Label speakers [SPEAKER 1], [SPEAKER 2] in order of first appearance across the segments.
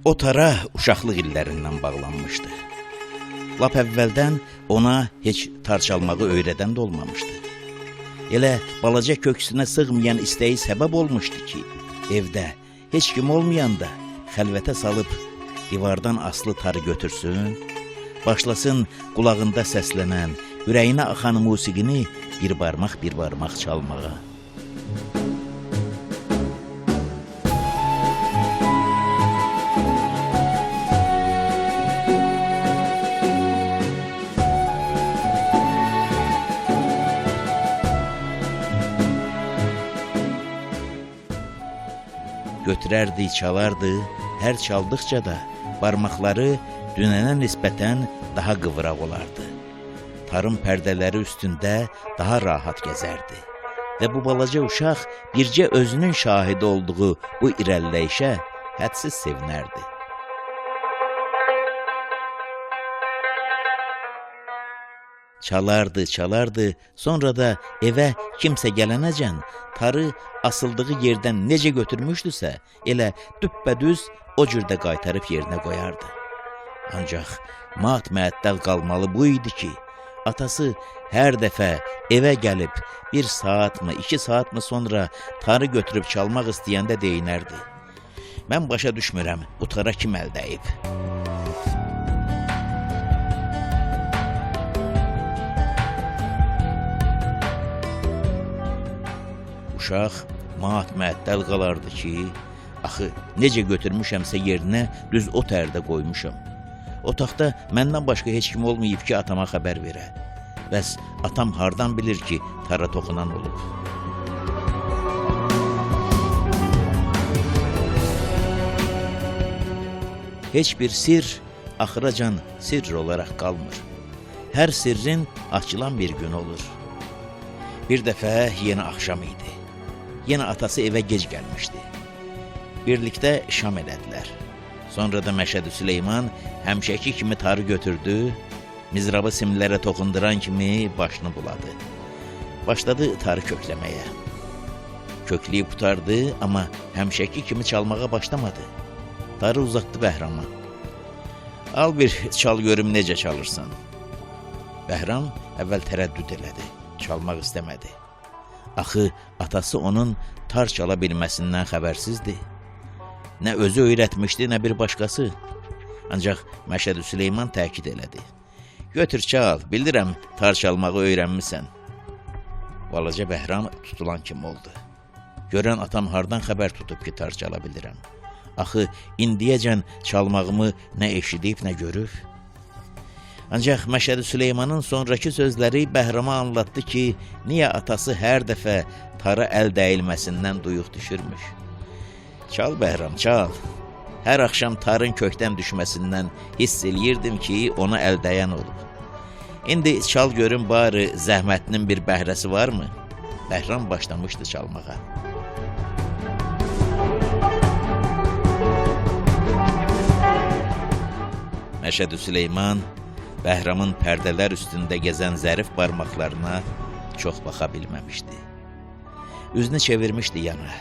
[SPEAKER 1] O tara uşaqlıq illərindən bağlanmışdı. Lap əvvəldən ona heç tar çalmağı öyrədən də olmamışdı. Elə balaca köksünə sığmayan istəyi səbəb olmuşdu ki, evdə heç kim olmayanda xəlvətə salıb divardan asılı tarı götürsün, başlasın qulağında səslənən, ürəyinə axan musiqini bir barmaq bir barmaq çalmağa. Götürərdi, çalardı, hər çaldıqca da barmaqları dünənə nisbətən daha qıvraq olardı. Tarın pərdələri üstündə daha rahat gəzərdi. Və bu balaca uşaq bircə özünün şahidi olduğu bu irəliləyişə hədsiz sevinərdi. Çalardı, çalardı, sonra da evə kimsə gələnəcən tarı asıldığı yerdən necə götürmüşdüsə, elə düppədüz o cür də qaytarıb yerinə qoyardı. Ancaq mat-məəttəl qalmalı bu idi ki, atası hər dəfə evə gəlib 1 saat mı, 2 saat mı sonra tarı götürüb çalmaq istəyəndə deyinərdi. Mən başa düşmürəm, bu tara kim əl dəyib? Uşaq mat-məəttəl qalardı ki, axı necə götürmüşəmsə yerinə düz o tərdə qoymuşam. Otaqda məndən başqa heç kim olmayıb ki, atama xəbər verə. Bəs atam hardan bilir ki, tara toxunan olub? Heç bir sirr axıracan sirr olaraq qalmır. Hər sirrin açılan bir gün olur. Bir dəfə yenə axşam idi. Yenə atası evə gec gəlmişdi. Birlikdə şam elədilər. Sonra da Məşədi Süleyman həmişəki kimi tarı götürdü, mizrabı simlərə toxunduran kimi başını buladı. Başladı tarı kökləməyə. Kökləyib qurtardı, amma həmişəki kimi çalmağa başlamadı. Tarı uzatdı Bəhrama. Al bir çal görüm necə çalırsan. Bəhram əvvəl tərəddüd elədi, çalmaq istəmədi. Axı atası onun tar çala bilməsindən xəbərsizdi. Nə özü öyrətmişdi, nə bir başqası. Ancaq Məşədi Süleyman təkid elədi. Götür çal, bilirəm tar çalmağı öyrənmisən. Balaca Bəhram tutulan kimi oldu. Görən atam hardan xəbər tutub ki, tar çala bilirəm. Axı indiyəcən çalmağımı nə eşidib, nə görüb. Ancaq Məşədi Süleymanın sonraki sözləri Bəhrama anlatdı ki, niyə atası hər dəfə tara əl dəyilməsindən duyuq düşürmüş. Çal Bəhram, çal. Hər axşam tarın kökdən düşməsindən hiss eləyirdim ki, ona əl dəyən olub. İndi çal görüm bari zəhmətinin bir bəhrəsi varmı? Bəhram başlamışdı çalmağa. Məşədi Süleyman Bəhramın pərdələr üstündə gəzən zərif barmaqlarına çox baxa bilməmişdi. Üzünü çevirmişdi yana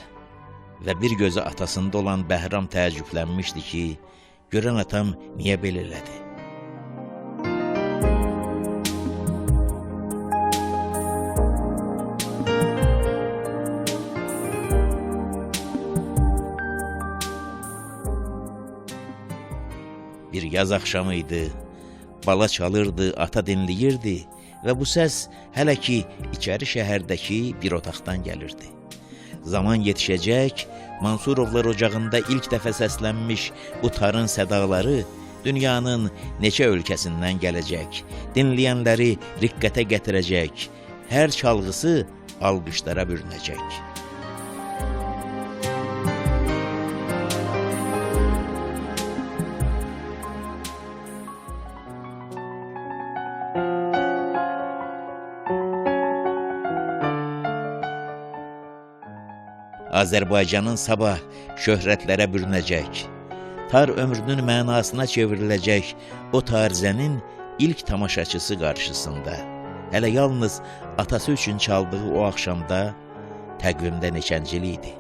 [SPEAKER 1] və bir gözü atasında olan Bəhram təəccüblənmişdi ki, görən atam niyə belə elədi? Bir yaz axşamı idi. Bala çalırdı, ata dinləyirdi və bu səs hələ ki içəri şəhərdəki bir otaqdan gəlirdi. Zaman yetişəcək, Mansurovlar ocağında ilk dəfə səslənmiş bu tarın sədaları dünyanın neçə ölkəsindən gələcək, dinləyənləri riqqətə gətirəcək, hər çalğısı alqışlara bürünəcək. Azərbaycanın sabah şöhrətlərə bürünəcək, tar ömrünün mənasına çevriləcək o tarzənin ilk tamaşaçısı qarşısında Hələ yalnız atası üçün çaldığı o axşamda təqvimdə neçənci il idi?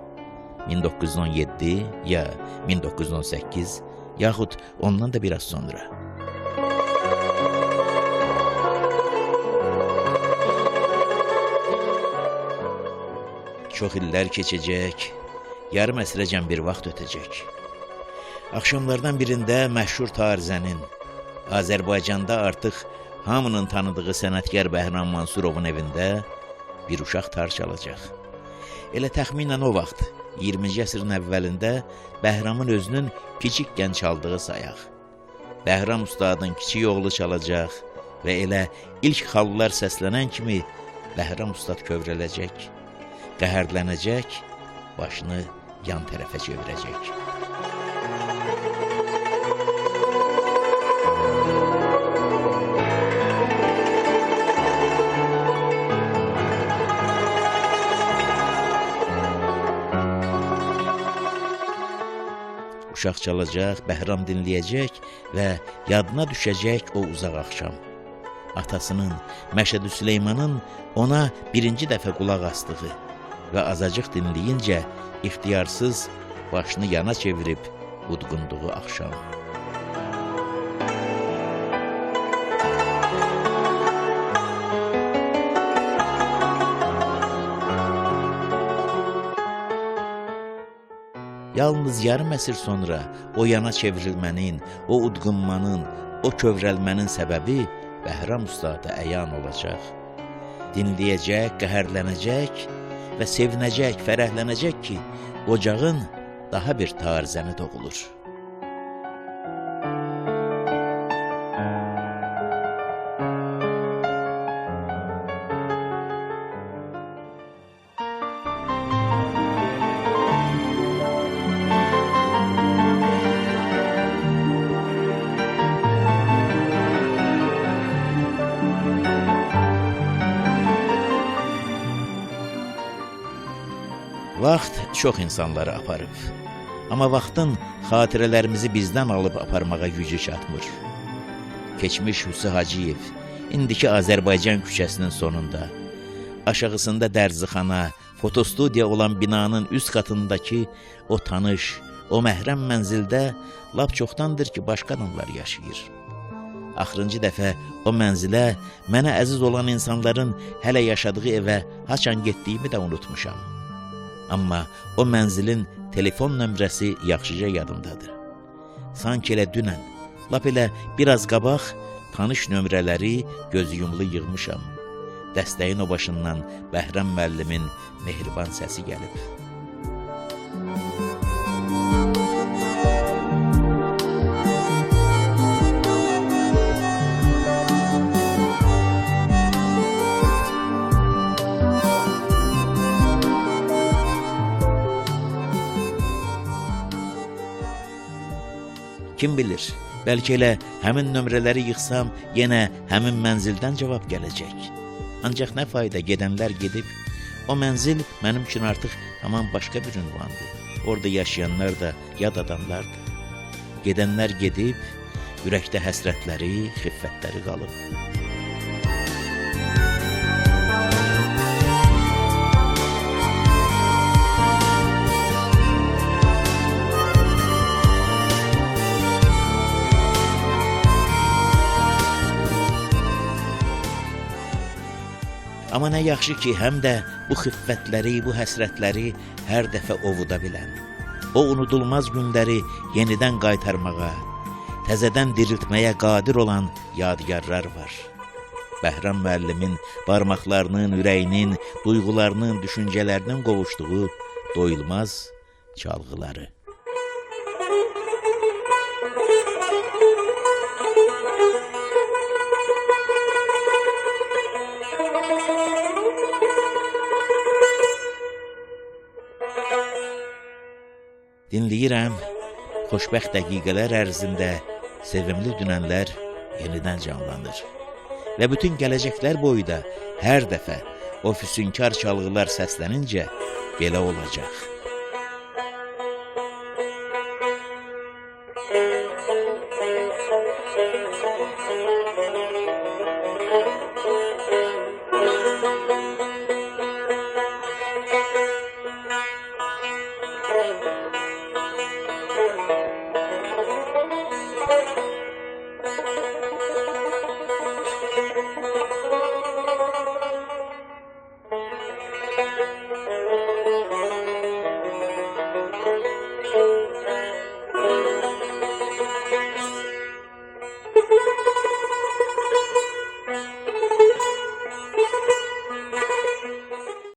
[SPEAKER 1] 1917 ya 1918, yaxud ondan da biraz sonra. Çox illər keçəcək, yarım əsrəcən bir vaxt ötəcək. Axşamlardan birində məşhur tarzənin, Azərbaycanda artıq hamının tanıdığı sənətkar Bəhram Mansurovun evində bir uşaq tar çalacaq. Elə təxminən o vaxt, 20-ci əsrin əvvəlində Bəhramın özünün kiçikkən çaldığı sayaq. Bəhram ustadın kiçik oğlu çalacaq və elə ilk xallar səslənən kimi Bəhram ustad kövrələcək, qəhərlənəcək, başını yan tərəfə çevirəcək. Uşaq çalacaq, Bəhram dinləyəcək və yadına düşəcək o uzaq axşam. Atasının, Məşədi Süleymanın ona birinci dəfə qulaq asdığı və azacıq dinləyincə ixtiyarsız başını yana çevirib udqunduğu axşam. Yalnız yarım əsr sonra o yana çevrilmənin, o udqunmanın, o kövrəlmənin səbəbi Bəhram ustada əyan olacaq. Dinləyəcək, qəhərlənəcək və sevinəcək, fərəhlənəcək ki, ocağın daha bir tarzəni doğulur. Vaxt çox insanları aparıb. Amma vaxtın xatirələrimizi bizdən alıb aparmağa gücü çatmır. Keçmiş Hüsü Hacıyev, indiki Azərbaycan küçəsinin sonunda, aşağısında dərzixana, fotostudiya olan binanın üst qatındakı o tanış, o məhrəm mənzildə lap çoxdandır ki, başqa adamlar yaşayır. Axırıncı dəfə o mənzilə mənə əziz olan insanların hələ yaşadığı evə haçan getdiyimi də unutmuşam. Amma o mənzilin telefon nömrəsi yaxşıca yadımdadır. Sanki elə dünən, lap elə biraz qabaq tanış nömrələri gözü yumulu yığmışam. Dəstəyin o başından Bəhram müəllimin mehriban səsi gəlib. Kim bilir, bəlkə elə həmin nömrələri yığsam, yenə həmin mənzildən cavab gələcək. Ancaq nə fayda, gedənlər gedib. O mənzil mənim üçün artıq tamam başqa bir ünvandır. Orada yaşayanlar da yad adamlardır. Gedənlər gedib, ürəkdə həsrətləri, xiffətləri qalıb. Amma nə yaxşı ki, həm də bu xiffətləri, bu həsrətləri hər dəfə ovuda bilən, o unudulmaz günləri yenidən qaytarmağa, təzədən diriltməyə qadir olan yadigarlar var. Bəhram müəllimin barmaqlarının, ürəyinin, duyğularının, düşüncələrinin qovuşduğu doyulmaz çalğıları. Dinləyirəm, xoşbəxt dəqiqələr ərzində sevimli dünənlər yenidən canlanır. Və bütün gələcəklər boyu da hər dəfə o füsunkar çalğılar səslənincə belə olacaq.